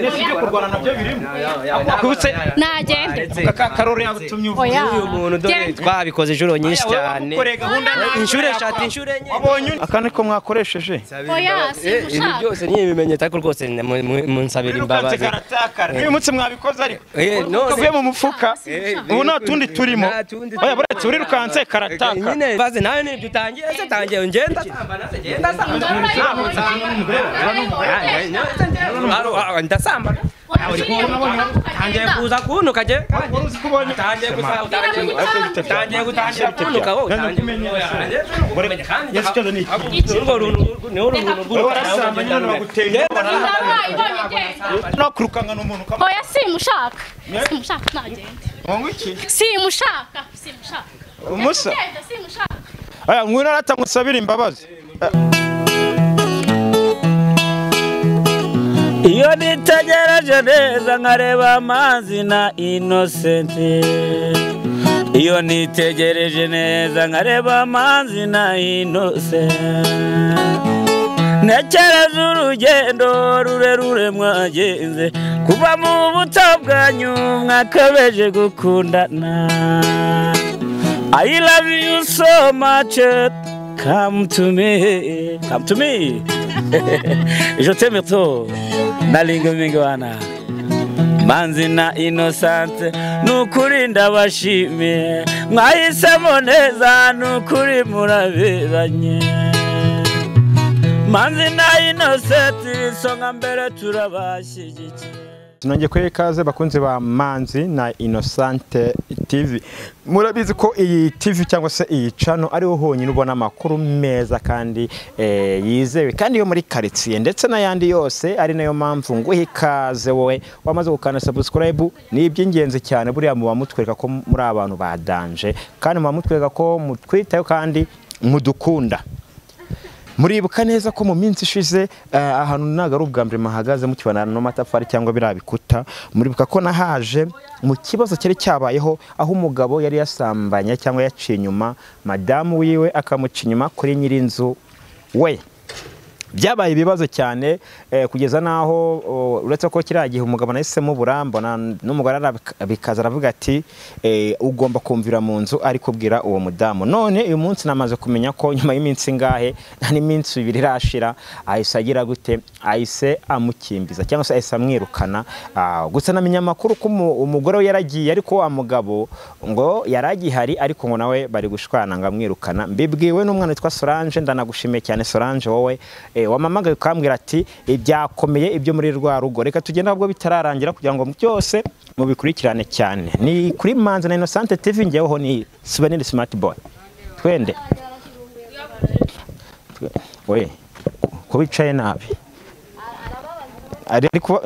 Nese kurwana nabyo birimo. Akubutse nagende. Karori yagutumye uvuye uyu muntu dore twabikoze inshuro nyinshi cyane. Inshuro eshatu inshuro enye. Wabonye akane ko mwakoresheje. Oya ibi byose ni ibimenyetso ariko rwose munsabira imbabazi. Uyu munsi mwabikoze ariko. Uvuye mu mufuka. Ubu nta tundi turimo. Oya buretse urirukanse karataka. Nyine baze nawe nibyo utangiye se tangiye ngenda samba nase ngenda samba. Ndasamba. Tangiye kuza kunuka je. Tangiye kuza tangiye gutangira kunuka wowe tangiye. Urwo runtu ni uruntu rw'urasamba nyine baguteye. No kurukanga n'umuntu kama. Oya simushaka. Simushaka nagende. Ngo iki? Simushaka, simushaka. Umusa. Simushaka. Aya ngwino aratamusabira imbabazi. Iyo nitegereje neza nkareba Manzi na Innocent. Iyo nitegereje neza nkareba Manzi na Innocent. Ntekereza urugendo rurerure mwagenze kuva mu buto bwanyu mwakabeje gukundana. I love you so much, come to me, come to me. Je t'aime trop, nalingo mingwana. Manzi na Innocent, nukuri ndabashimiye, mwahisemo neza nukuri muraberanye. Manzi na Innocent, isonga mbere turabashyigikiye. Nongeye kuri ikaze bakunze ba Manzi na Innocent TV. Murabizi ko iyi TV cyangwa se iyi channel ariho honyine ubona amakuru meza kandi yizewe kandi yo muri quartier ndetse n'ayandi yose, ari nayo mpamvu nguhe ikaze wowe wamaze gukanda subscribe. Ni iby'ingenzi cyane buriya muba mutwereka ko muri abantu ba danger kandi muba mutwereka ko mutwitayo kandi mudukunda. Muribuka neza ko mu minsi ishize ahantu ntago ari ubwa mbere mahagaze mukibana no matafari cyangwa birabikuta. Muribuka ko nahaje mu kibazo cyari cyabayeho aho umugabo yari yasambanye cyangwa yaciye inyuma madamu wiwe akamuca inyuma kuri nyirinzu we. Byabaye ibibazo cyane kugeza naho uretse ko kiriya gihe umugabo nahise mubura mbona n'umugore arabikaza aravuga ati ugomba kumvira mu nzu ari kubwira uwo mudamu. None uyu munsi namaze kumenya ko nyuma y'iminsi ngahe nta n'iminsi ibiri irashira ahise agira gute, ahise amukimbiza cyangwa se ahise amwirukana. Gusa namenya amakuru ko umugore we yaragiye ariko wa mugabo ngo yaragihari ariko ngo nawe bari gushwana ngo amwirukana. Mbibwiwe n'umwana witwa Solange, ndanagushimiye cyane Solange wowe wamamagaye ukambwira ati ibyakomeye ibyo muri rwa rugo. Reka tugende ahubwo bitararangira kugira ngo byose mubikurikirane cyane. Ni kuri Manzi na Innocent TV, ngeweho ni Souvenir Smart Boy. Twende. Oye, ko bicaye nabi. Ariko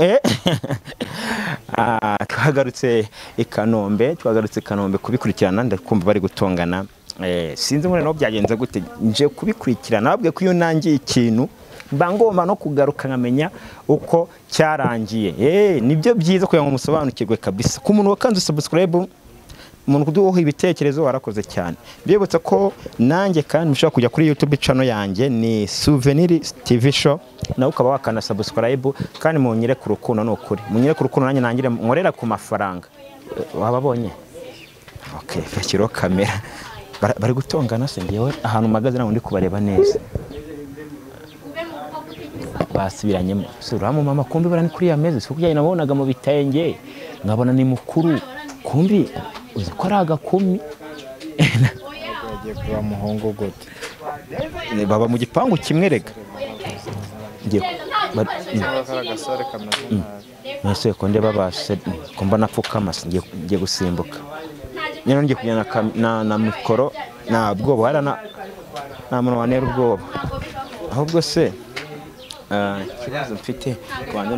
twagarutse i Kanombe, twagarutse i Kanombe kubikurikirana ndakumva bari gutongana. Sinzi ngo no byagenze gute, nje kubikurikirana babwiye ko iyo nangiye ikintu mba ngomba no kugaruka nkamenya uko cyarangiye. Nibyo byiza kugira ngo musobanukirwe kabisa. Ku muntu wakanze subscribe, umuntu kuduha ibitekerezo warakoze cyane. Mbibutsa ko nanjye kandi mushobora kujya kuri YouTube channel yanjye ni Souvenir TV Show, nawe ukaba wakana subscribe kandi munyere ku rukundo. Nukuri munyere ku rukundo nanjye nangire nkorera ku mafaranga. Wababonye? Okay, fakiro kamera. Bari gutongana se ngewe ahantu magaze naho ndi kubareba neza. Basubiranyemo. Sura mu mama kumbi barani kuri ya meze, siko nabonaga mu bitenge nkabona ni mukuru kumbi uzi ko ari agakumi. Yagiye kuba muhungu gute? Baba mu gipangu kimwe rega. Ngiye Nase ko ndeba base ko mba napfukama ngiye gusimbuka. Nyine ngiye kujyana na mikoro na bwoba hara na muntu wanera ubwoba. Ahubwo se ikibazo mfite kwanza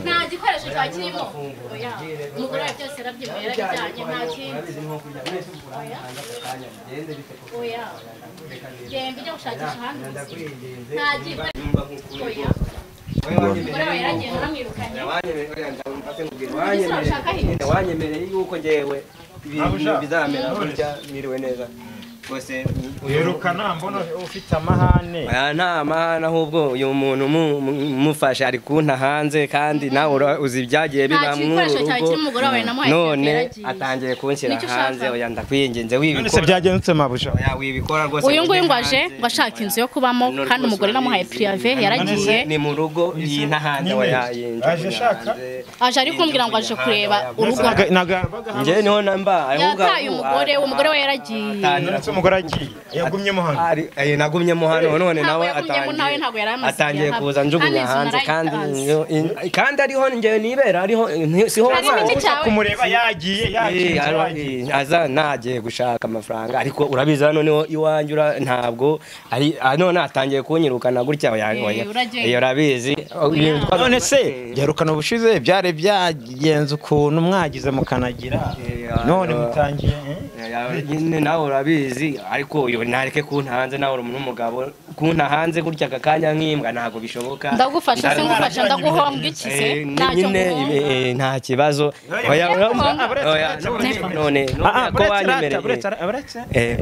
nta gikoresho cyakirimo. Oya umugore byose arabyemera yarabijyanye nta kindi. Oya genda ujya gushakisha ahandi nta gikoresho. Oya umugore we yaragiye aramwirukanye. Wanyemereye yuko ngewe ibintu bizamera gutya mwiriwe neza. Rwose wirukana mbona ufite amahane. Aya nta mahane, ahubwo uyu muntu mufashe ari kunta hanze, kandi nawe uzi ibyagiye biba Nta gikoresho cyawe mw'uru kirimo, umugore wawe namuhaye none yaragiye. Atangiye kunshyira Nicyo ushaka? hanze. Oya, ndakwinginze, None se wibikora. byagenze mabuja? Oya, wibikora rwose. Uyu nguyu ngo aje hanze. ngo ashaka inzu yo kubamo, Hano kandi rwose umugore namuhaye urabizi. privé yaragiye. Ni mu rugo yinta hanze, oya. Aje ashaka? Aje ari kumbwira ngo aje kureba urugo. Njye niho namba. Yataye umugore, umugore we yaragiye. None se umugore agiye yagumyemo hano? Nagumyemo hano, none Ntabwo nawe yagumyemo, nawe ntabwo yari amaze atangiye igihe kuza njugunya hano. hanze, Kandi kandi inzu narayitanze. kandi ariho njye nibera, ariho siho Harimo nsanzwe. iki cyawe? Kumureba yagiye yakinze yagiye. Aza nagiye gushaka amafaranga, ariko urabizi hano niho iwanjye, ntabwo ari none atangiye kunyirukana gutya. Oya, oya. Uragenda. Urabizi. None se byarukana ubushize byari byagenze ukuntu mwagize mukanagira, none mutangiye Nyine nawe urabizi, ariko uyu ntareke kunta hanze. Nawe uri n'umugabo, kunta hanze gutya aka kanya nk'imbwa ntabwo bishoboka. Ndagufasha se? Ngufasha ndaguhonga iki se? Ntacyo Nyine nguhonga. nta kibazo. Oya, oya, none Ah, ko wanyemereye. Buretse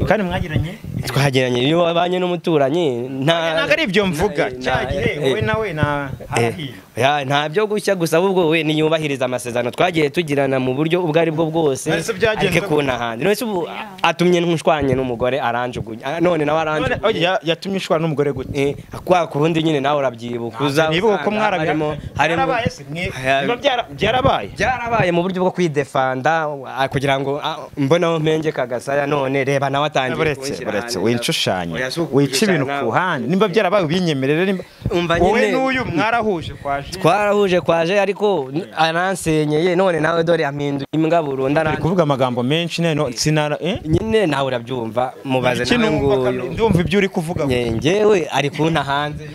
kandi mwagiranye Twagiranye, iyo wabanye n'umuturanyi nta Ntabwo ari ibyo mvuga. Cyagihe wowe nawe na harahiye. Ya, nta byo gushya gusa, ahubwo we niyubahiriza amasezerano twagiye tugirana mu buryo ubwo ari bwo bwose. None se byagenze Areke gute? kunta hanze. None se ubu atumye nshwanye n'umugore, aranjugunya. None nawe None aranjugunya. oya, yatumye ushwana n'umugore gute? Kwa kundi nyine nawe urabyibuka uza Nibuka ko usanga mwarabi harimo byarabaye se biba byarabaye. Byarabaye mu buryo bwo kwidefanda, kugira ngo mbonaho mpenge kagasaya. None reba nawe atangiye Buretse kunshyira buretse hanze. wincushanye Oya, si wica ibintu ukunshushanya. ku ruhande. Nimba byarabaye ubinyemerere, nimba Umva wowe nyine. n'uyu mwarahuje kwaje. Twarahuje kwaje, ariko aransenyeye. None nawe dore ampinduye imbwa burundu. Ari kuvuga amagambo menshi none sinara Nyine nawe urabyumva, mubaze Iki nawe numva nguyu. Ndumva ibyo uri kuvuga. Njyewe ari kunta hanze.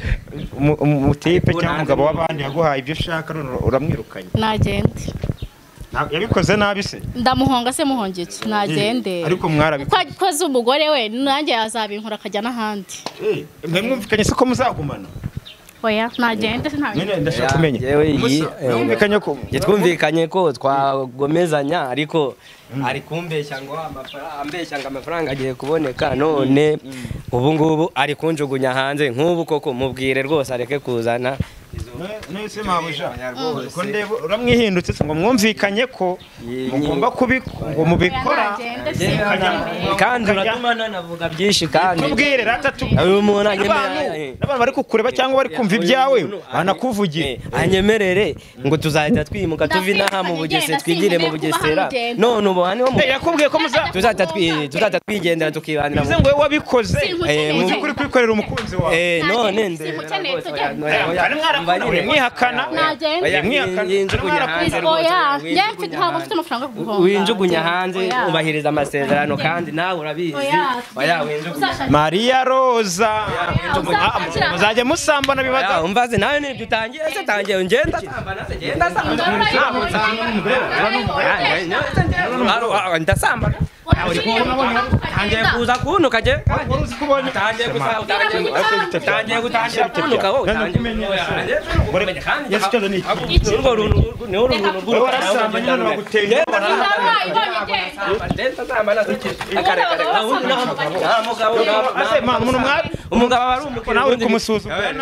Umutipe Ariko cyangwa nanjye umugabo w'abandi yaguhaye ibyo ushaka, none uramwirukanye. Nagende. Yabikoze nabi se? Ndamuhonga se? Muhonga iki? Nagende. Ariko mwarabikoze. Uko akoze umugore we nanjye yazabinkora akajya n'ahandi. Mwe mwumvikanye se ko muzagumana? Oya, nagende ntabwo. Nyine ndashaka kumenya. Yewe iyi Musa, mwumvikanye ko Njye twumvikanye ko twagomezanya, ariko ari kumbeshya ngo amafaranga, ambeshya ngo amafaranga agiye kuboneka. None ubu ngubu ari kunjugunya hanze nk'ubu koko. Mubwire rwose areke kuzana Nese mabuja, ko ndeba uramwihindutse se, ngo mwumvikanye ko mugomba kubi ngo mubikora? Nagende se. Kandi uratuma nanavuga byinshi kandi. Tubwire rata tu Uyu muntu Abantu anyemerera n'abantu bari kukureba cyangwa bari kumva ibyawe banakuvugira. Anyemerere ngo tuzahita twimuka tuve inaha mu Bugesera, twigire mu Bugesera. None ubu hano mu Yakubwiye ko muza tuzahita twigendera tukibanira Bivuze mu ngo wowe wabikoze Sinkukeneye. uzi kuri kwikorera umukunzi wawe. None Sinkukeneye, tugende. Kandi mwarakunda, mwihakana. Nagende. Mwihakana. Yinjugunya hanze rwose. Oya, njye mfite, ntabwo mfite amafaranga yo kuguhonga. Winjugunya hanze. Oya. Ubahiriza amasezerano, kandi nawe urabizi. Oya. Oya, winjugunya. Uzashaka- Maria Rosa. Uzashakira- Muzajya musambana bibaga. Oya, umvaze nawe nibyo utangiye se, tangiye ngenda sambana se, ngenda sambana. Ndasambana. Tangiye kuza kuntuka je. Tangiye kuza, tangiye gutangira kuntuka wowe. Yesu, ikibazo ni iki? Urwo runtu ni uru runtu. Wowe warasambanye none baguteye. Ase man, umuntu mwa Umugabo aba ari umukire. Nawe uri kumusuzugura.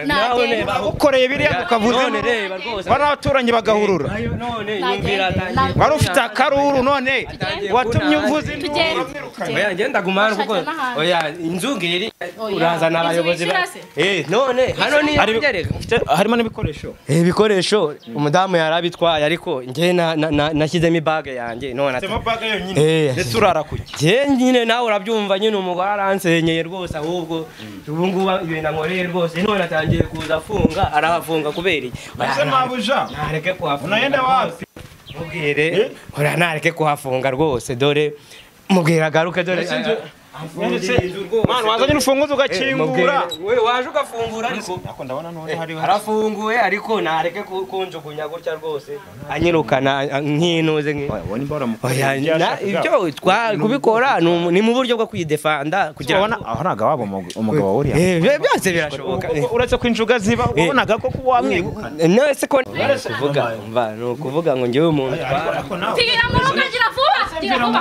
Nawe reba. Ukoreye biriya ukavuze None reba rwose. Bari abaturanyi bagahurura. None yumvira atangiye. Wari ufite akaruru none watumye uvuza induru. Tugende. Uramwirukanye. Oya, ngenda gumana kuko Ushakira n'ahandi. oya, inzu ngiri Oya. urazana Inzu abayobozi wishyura se? None hano ni Hari- ngereka. Harimo n'ibikoresho. Ibikoresho umudamu yarabitwaye, ariko njye nashyizemo ibage yanjye none Sema baga yonyine. Ndetse urara kuki? Njye nyine nawe urabyumva nyine, umugore aransenyeye rwose. Ahubwo ubu ngubu ibintu ankoreye rwose, none atangiye kuza afunga, arahafunga kubera iki? Oya, Ese mabuja, nareke kuhafunga. unaenda wapi? Mubwire, oya, nareke kuhafunga rwose. Dore mubwire agaruke, dore Ndetse man, wazanye urufunguzo ugakingura. We waje ugafungura ariko. Ariko ndabona none hariho Arafunguye, ariko nareke kunjugunya gutya rwose, anyirukana nk'intuze Oya, nimba Oya, ibyo kubikora ni mu buryo bwo kwidefanda kugira ubona aho ntabwo waba umugabo wa uriya. Byose birashoboka. Uretse ko injuga ziba, wabonaga ko kuba wamwegukana. None se ko kuvuga, umva, ni ukuvuga ngo njyewe umuntu Ariko nawe Tira mu rugo, gira vuba, gira vuba.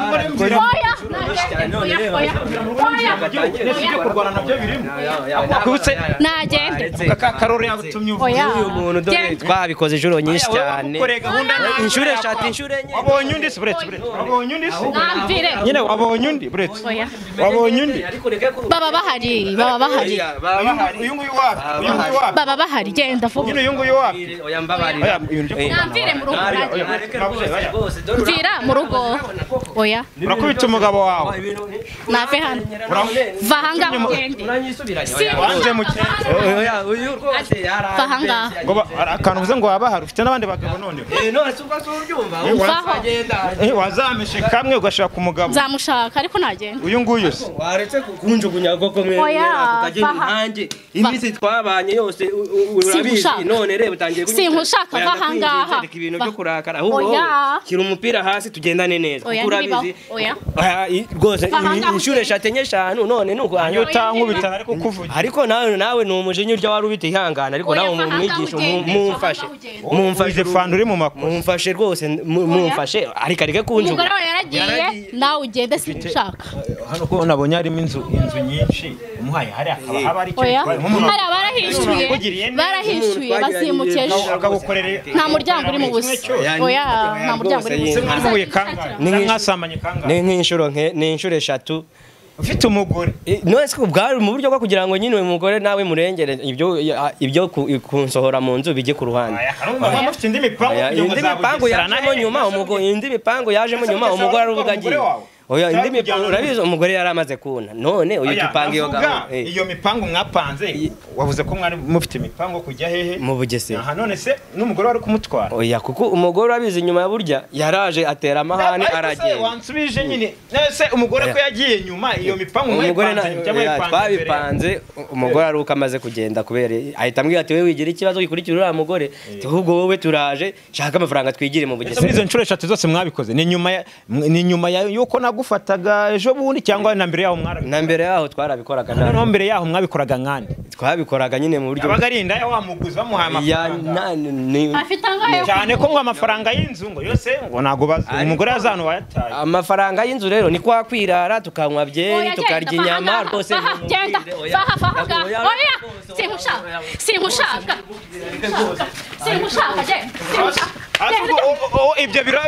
Oya, Kurwana nabyo birimo akubutse nagende. Karori yagutumye uvuga uyu muntu dore twabikoze inshuro nyinshi cyane, inshuro eshatu, inshuro enye. Wabonye undi se? Buretse wabonye undi se? Nyine wabonye undi? Buretse wabonye undi? Baba bahari, baba bahari. Uyu nguyu wapi? Uyu nguyu wapi? Baba bahari, genda vuba. Nyine uyu nguyu wapi? Oya mbabarira. Namvire mu rugo. Mvira mu rugo. Oya. Urakubita umugabo wawe. Nave hano. Va ahangaha ugende. Wanze muke. Oya uyu rwose yara. Ngo akantu uvuze ngo waba hari ufite n'abandi bagabo none. None se ubwo uryumva? Wazameshe kamwe ugashaka umugabo. Nzamushaka ariko nagenda. Uyu nguyu se. Waretse kunjugunya koko mwe ukagenda nkanjye iminsi twabanye yose urabizi none reba utangiye sinkushaka va ahangaha. Ibintu byo kurakara ahubwo kira umupira hasi tugendane neza kuko urabizi rwose inshuro eshatu enye eshanu none nuko utankubita ariko kuvugira ariko nawe ni umujinya urya wari ubita ihangana ariko nawe mumwigisha mumfashe fanda uri mu makosa mumfashe rwose mumfashe ariko areke kunjugunya. Umugore wawe yaragiye nawe ugende sinkushaka. Hano ko nabonye harimo inzu nyinshi umuhaye hari akaba haba ari cyo barahishyuye bazimukeje nta muryango uri mu busa. Oya nta muryango uri mu busa. Mwahuye kangahe? Mwasamanye kangahe? Ni nk'inshuro ni inshuro eshatu. Ufite umugore none se ubwari mu buryo bwo kugira ngo nyine uyu mugore nawe murengere ibyo kunsohora mu nzu bijye ku ruhande. Indi mipango yajemo nyuma umugore indi mipango yajemo nyuma umugore aruvuga agiye. Oya indi mipango urabizi umugore yaramaze kuna none uyu tupanga iyo gahunda. Iyo mipango mwapanze wavuze ko mwari mufite imipango kujya hehe mu Bugesera. Aha none se n'umugore wari kumutwara? Oya kuko umugore urabizi nyuma ya burya yaraje atera amahane aragenda. Wansubije nyine none se umugore ko yagiye nyuma iyo mipango mwayipanze cyangwa twabipanze umugore aruka amaze kugenda kubera ahita ambwira ati we wigira ikibazo gikurikira uriya mugore ahubwo wowe turaje shaka amafaranga twigire mu Bugesera. Izo nshuro eshatu zose mwabikoze ni nyuma yuko nagufataga ejo bundi cyangwa na mbere yaho mwara? Na mbere yaho twarabikoraga. Noneho mbere yaho mwabikoraga nkande? Twabikoraga nyine mu buryo abaga ari indaya wamuguza bamuhaye amafaranga afite angahe cyane ko ngo amafaranga y'inzu ngo yose ngo nago bazi umugore yazano wayataye. Amafaranga y'inzu rero ni kwa kwirara tukanywa byeri tukarya inyama rwose. Genda faha oya sinkushaka sinkushaka sinkushaka genda sinkushaka. Ibyo biro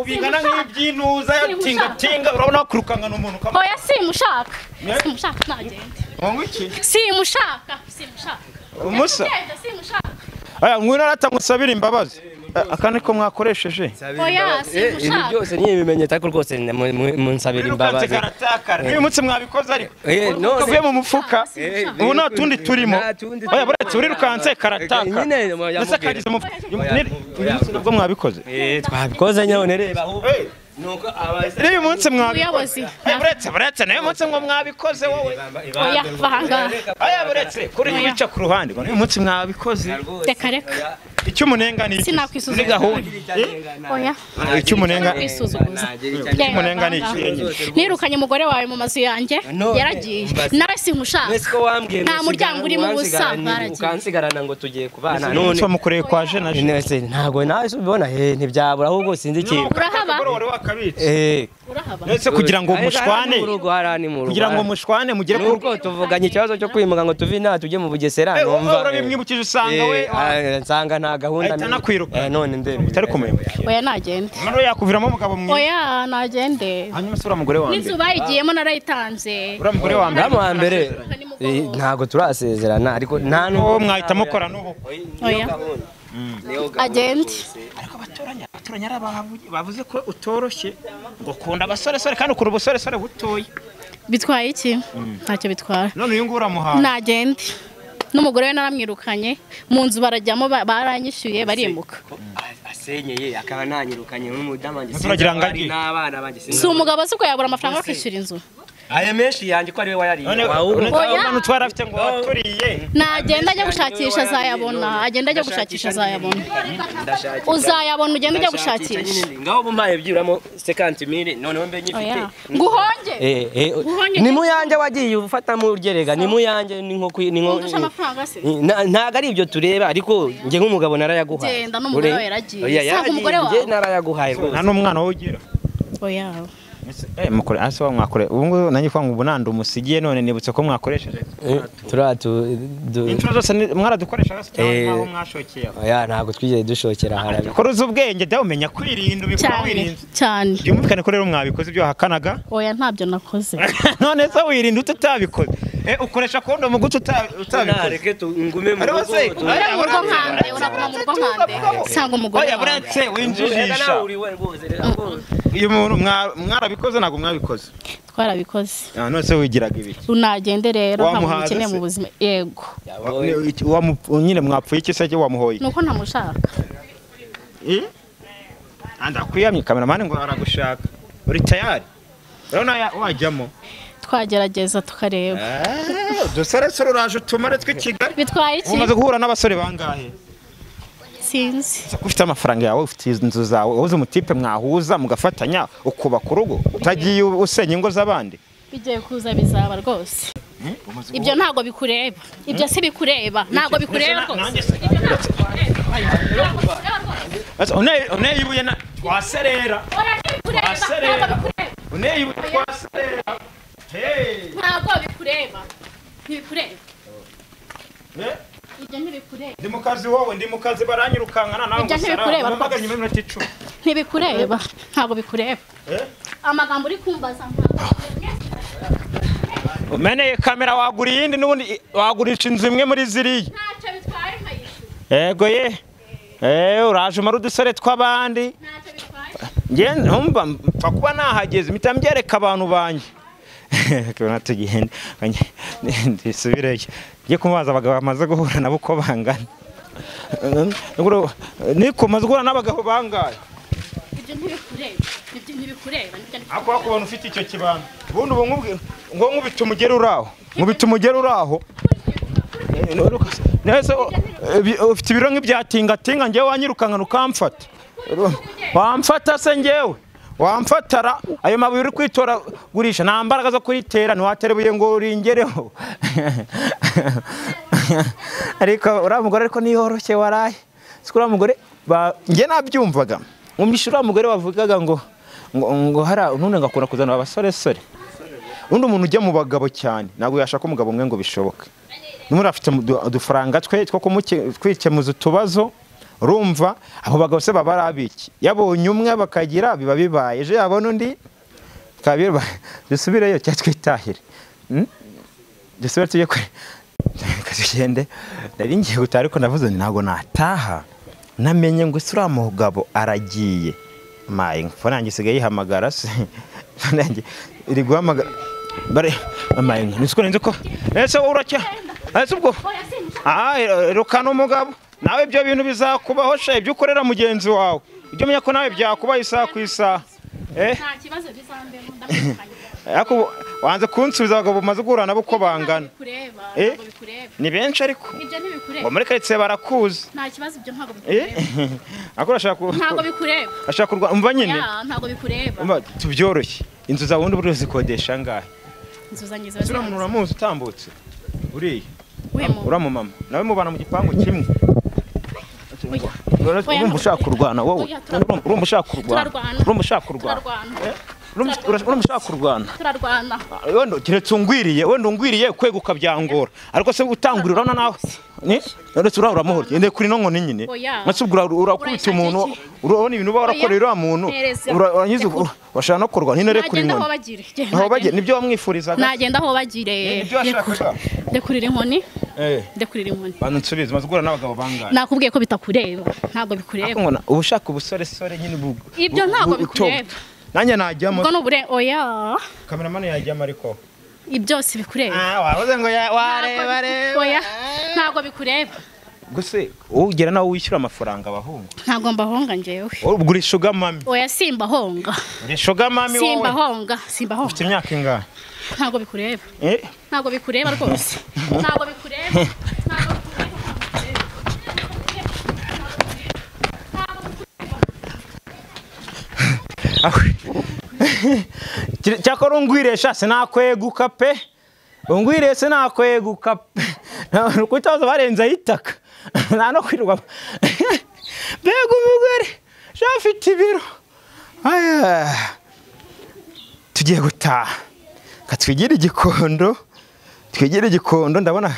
bingana nk'iby'intuza tinga tinga urabona kurukangana umuntu kama. Oya simushaka simushaka nagende. Ngo iki? Simushaka simushaka. Umusa. Aya ngwino aratamusabira imbabazi. Akane ko mwakoresheje. Oya simushaka. Ibi byose ni ibimenyetso ariko rwose munsabira imbabazi. Uyu munsi mwabikoze ariko uvuye mu mufuka ubu nta tundi turimo. Oya buretse urirukanse karataka. Ndetse kagize mu nubwo mwabikoze. Twabikoze nyone reba ahubwo. Nuko abazi munsi mwabikoze. Buretse nayo munsi ngo mwabikoze wowe. Oya vanga. Oya buretse kuri bica ku ruhande ngo uyu munsi mwabikoze. Reka reka. Icyo umunenga ni sinakwisuzuguza. Gahunda. Oya. Icyo umunenga kwisuzuguza. Icyo umunenga ni iki? Nirukanye umugore wawe mu mazu yanjye yaragiye. Nawe sinkushaka. Nta muryango uri mu busa baragiye. Ukansigarana ngo tugiye kubana none. None mukoreye kwa je na je. Ntago nawe ubibona ntibyabura ahubwo sinzi ikintu. Urahaba. Urahaba. Nese kugira ngo mushwane kugira ngo mushwane mugere ku rugo tuvuganye ikibazo cyo kwimuka ngo tuve inaha tujye mu Bugesera numva urabimwibukije usanga we nsanga nta gahunda ahita nakwiruka none ndebe utari kumuhemukira. Oya nagende. Mano yakuviramo umugabo mwiza. Oya nagende. Hanyuma se ura mugore wa mbere. N'inzu bayigiyemo narayitanze. Ura mugore wa mbere. Wa mbere ntago turasezerana ariko nta n'uwo mwahita mukora n'ubu. Oya. Agende. Ariko abaturanya bavuze ko utoroshye ngo kunda abasoresore kandi ukura ubusoresore butoya. Bitwaye iki? Ntacyo bitwara. None uyu nguyu uramuhaye. Nagende. N'umugore we naramwirukanye mu nzu barajyamo baranyishyuye barimuka. Asenyeye akaba nanyirukanye n'umudamu wanjye n'abana banjye. Si umugabo se ko yabura amafaranga yo kwishyura inzu. Aya menshi yanjye ko ari we wayariye. None utwara afite ngo waturiye. Nagenda ajya gushakisha azayabona, agenda ajya gushakisha azayabona. Uzayabona ugenda ujya gushakisha. Ngaho bumpaye byuramo 50000 noneho mbe nyifite. Nguhonge. Ni mu yanjye wagiye ufata mu ryerega ni mu yanjye ni nko ni nko. Ntago ari ibyo tureba ariko nge nk'umugabo narayaguhaye. Genda n'umugore wawe yaragiye. Sanga umugore wawe. Nge narayaguhaye rwose. Nta n'umwana wowe ugira. Oya. Mukore ase mwakore ubu ngubu nanjye kwa ngo ubu nandi umusigiye none nibutse ko mwakoresheje turatu inshuro zose mwaradukoreshaga se cyangwa aho mwashokeye? Oya ntabwo twigeze dushokera harabi. Kora ubwenge dawe umenya kwirinda ubikora wirinze cyane. Byumvikane ko rero mwabikoze ibyo wahakanaga. Oya ntabyo nakoze. None se wirinda utabikoze? Ukoresha kondomu gute utabikoze? Nareke ngume mu rugo. Mu rugo nkande uraguma mu rugo nkande sanga umugore. Oya buretse winjijisha. Uyu muntu mwarabikoze ntabwo mwabikoze? Twarabikoze. None se wigiraga ibiki? Unagende rero ntabwo ukeneye mu buzima. Yego. Nyine mwapfuye iki se wamuhoye? Nuko ntamushaka. Ndakwiyamye cameraman ngo aragushaka. Uri tayari? Urabona wajyamo? Twagerageza tukareba. Dusore sore uraje utumare twe Kigali. Bitwaye iki? Umaze guhura n'abasore bangahe? Sinzi. Ufite amafaranga yawe, ufite inzu zawe, uzi umutipe mwahuza mugafatanya ukubaka urugo, utagiye usenya ingo z'abandi. Bigiye kuza bizaba rwose. Ibyo ntago bikureba. Ibyo si bikureba. Ntago bikureba rwose. One ibuye na twaserera. Twaserera. One ibuye twaserera. Hey. Ntago bikureba. Ntibikureba. Ibyo ntibikureba. Ndi mukazi wowe, ndi mukazi baranyirukankana nawe ngo sara. Mpamagara nyuma y'iminota 10. Ntibikureba. Ntago bikureba. Amagambo uri kumbaza umeneye kamera wagura iyindi n'ubundi wagurisha inzu imwe muri ziriya. Ntacyo bitwaye nkayishyura. Yego ye. Uraje umara udusore tw'abandi. Ntacyo bitwaye. Nge ntumva mpfa kuba nahageze mpita mbyereka abantu banjye. Kubona tugende ndisubireyo. Ngiye kumubaza abagabo bamaze guhura nabo uko bangana. Niko maze guhura n'abagabo bangahe? Ibyo ntibikureba. Ibyo ntibikureba. Ako wakubona ufite icyo kibano. Ubundi ubu nkubwira ngo nkubita umugeri uraho. Nkubita umugeri uraho. Nese ufite ibiro nk'ibya tinga tinga ngewe wanyirukankana ukamfata. Wamfata se ngewe? Wamfatara ayo mabuye uri kwitora gurisha nta mbaraga zo kuritera ntiwatera ibuye ngo uringereho. Ariko uriya mugore ariko niyoroshye waraye. Siko uriya mugore nge nabyumvaga. Nkumvisha uriya mugore wavugaga ngo ngo hara none ngakunda kuzana abasore sore. Undi umuntu ujya mu bagabo cyane ntabwo yashaka umugabo umwe ngo bishoboke. Numuri afite udufaranga twe two kwikemuza utubazo. Urumva abo bagabo se baba arabiki yabonye umwe bakagira biba bibaye ejo yabona undi kabirba dusubireyo cya twitahire dusubire tujye kure tugende. Nari ngiye gutaha ariko navuze ntabwo nataha namenye ngo uriya mugabo aragiye mayi mfo nanjye isigaye yihamagara se nanjye iri guhamagara bare mayi niko nzi ko ese uracya ese ubwo rukana umugabo nawe ibyo bintu bizakubaho sha ibyo ukorera mugenzi wawe ibyo menya ko nawe byakubaye isaha ku isaha. Nta kibazo bizambemo ndamukanye. Ariko wanze kunsubiza abagabo umaze guhura nabo uko bangana. Ni benshi ariko ibyo ntibikureba. Ngo muri karitsiye barakuzi. Nta kibazo ibyo ntabwo bikureba. Ariko urashaka ntabwo bikureba. Ashaka kurwa umva nyine. Ntabwo bikureba. Umva tubyoroshye. Inzu zawe ubundi buri zikodesha angahe? Inzu zanjye ziba ziba. Uriya uramuzi utambutse. Uriya. Uriya mama nawe mubana mu gipangu kimwe. Urumva ushaka kurwana wowe? Urumva ushaka kurwana? Urumva ushaka kurwana? Urumva ushaka kurwana? Turarwana. Wenda keretse ungwiriye, wenda ungwiriye kweguka byangora. Ariko se utangurira urabona nawe. Ni? Uretse uramuhora. Ende kuri no nkoni nyine. Mase ubwo urakubita umuntu, urabona ibintu barakorera uriya muntu. Uranyiza washaka no kurwana nyine rekuri inkoni. Aho bagire nibyo wamwifurizaga. Nagenda aho bagire. Ndekurira inkoni. Ndekurira inkoni. Bantu nsubize maze guhura n'abagabo bangahe? Nakubwiye ko bitakureba. Ntabwo bikureba. Ubu ushaka ubusore sore nyine ubu. Ibyo ntabwo bikureba. Nanjye najyamo. Ubwo nubure oya. Cameraman yajyamo ariko. Ibyo si bikureba. Wavuze ngo wareba reba. Oya ntabwo bikureba. Guse ugera nawe wishyura amafaranga abahungu. Ntabwo mbahonga njewe. Ugura sugar mami. Oya simbahonga. Uri sugar mami wowe. Simbahonga, simbahonga. Ufite imyaka ingahe? Ntabwo bikureba. Ntabwo bikureba rwose. Ntabwo bikureba. Ntabwo bikureba. Cyakora ungwiresha sinakweguka pe. Ungwire sinakweguka pe. Kutaza barenza itaka. Nta no kwirwa. Mbega umugore afite ibiro. Aya. Tugiye gutaha, katwigire Igikondo, twigire Igikondo. Ndabona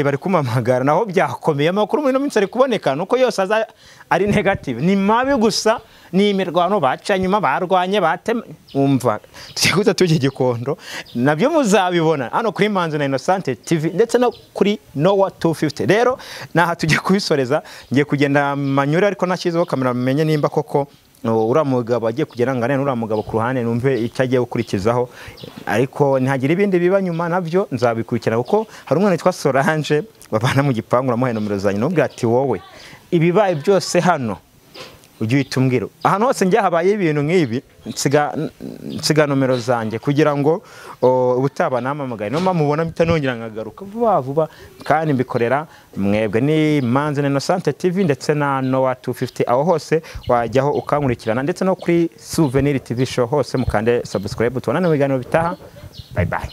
bari kumamagara, naho byakomeye. Amakuru muri ino minsi ari kuboneka nuko yose aza ari negative, ni mabi gusa, ni imirwano baca nyuma, barwanye, batema. Umva, tugiye guta tujya Igikondo, nabyo muzabibona hano kuri Manzi na Innocente TV ndetse no kuri Nowa 250. Rero naha tugiye kubisoreza, ngiye kugenda manyure ariko nashyizeho kamera mumenye nimba koko uriya mugabo agiye kugera ngane n'uriya mugabo ku ruhande, numve icyo agiye gukurikizaho. Ariko ntihagira ibindi biba nyuma nabyo nzabikurikirana, kuko hari umwana witwa Solange babana mu gipangu, uramuhaye nomero zanjye, namubwira ati wowe ibibaye byose hano ujye uhita umbwira. Ahantu hose njya habaye ibintu nk'ibi nsiga nomero zanjye kugira ngo ubutaba nampamagaye, niyo mpamvu mubona mpita nongera nkagaruka vuba vuba, kandi mbikorera mwebwe. Ni Manzi na Innocente TV ndetse na Nowa 250, aho hose wajyaho ukankurikirana, ndetse no kuri Souvenir TV Show hose mukande subscribe. Tubonane mu biganiro bitaha, bye bye.